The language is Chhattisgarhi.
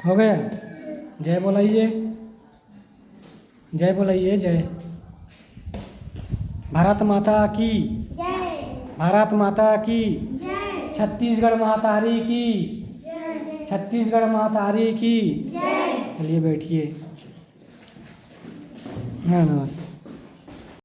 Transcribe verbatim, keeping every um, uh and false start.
हो गया। जय बोलाइए, जय बोलाइए, जय। भारत माता की, भारत माता की, छत्तीसगढ़ महतारी की, छत्तीसगढ़ महतारी की। चलिए बैठिए। हाँ, नमस्ते।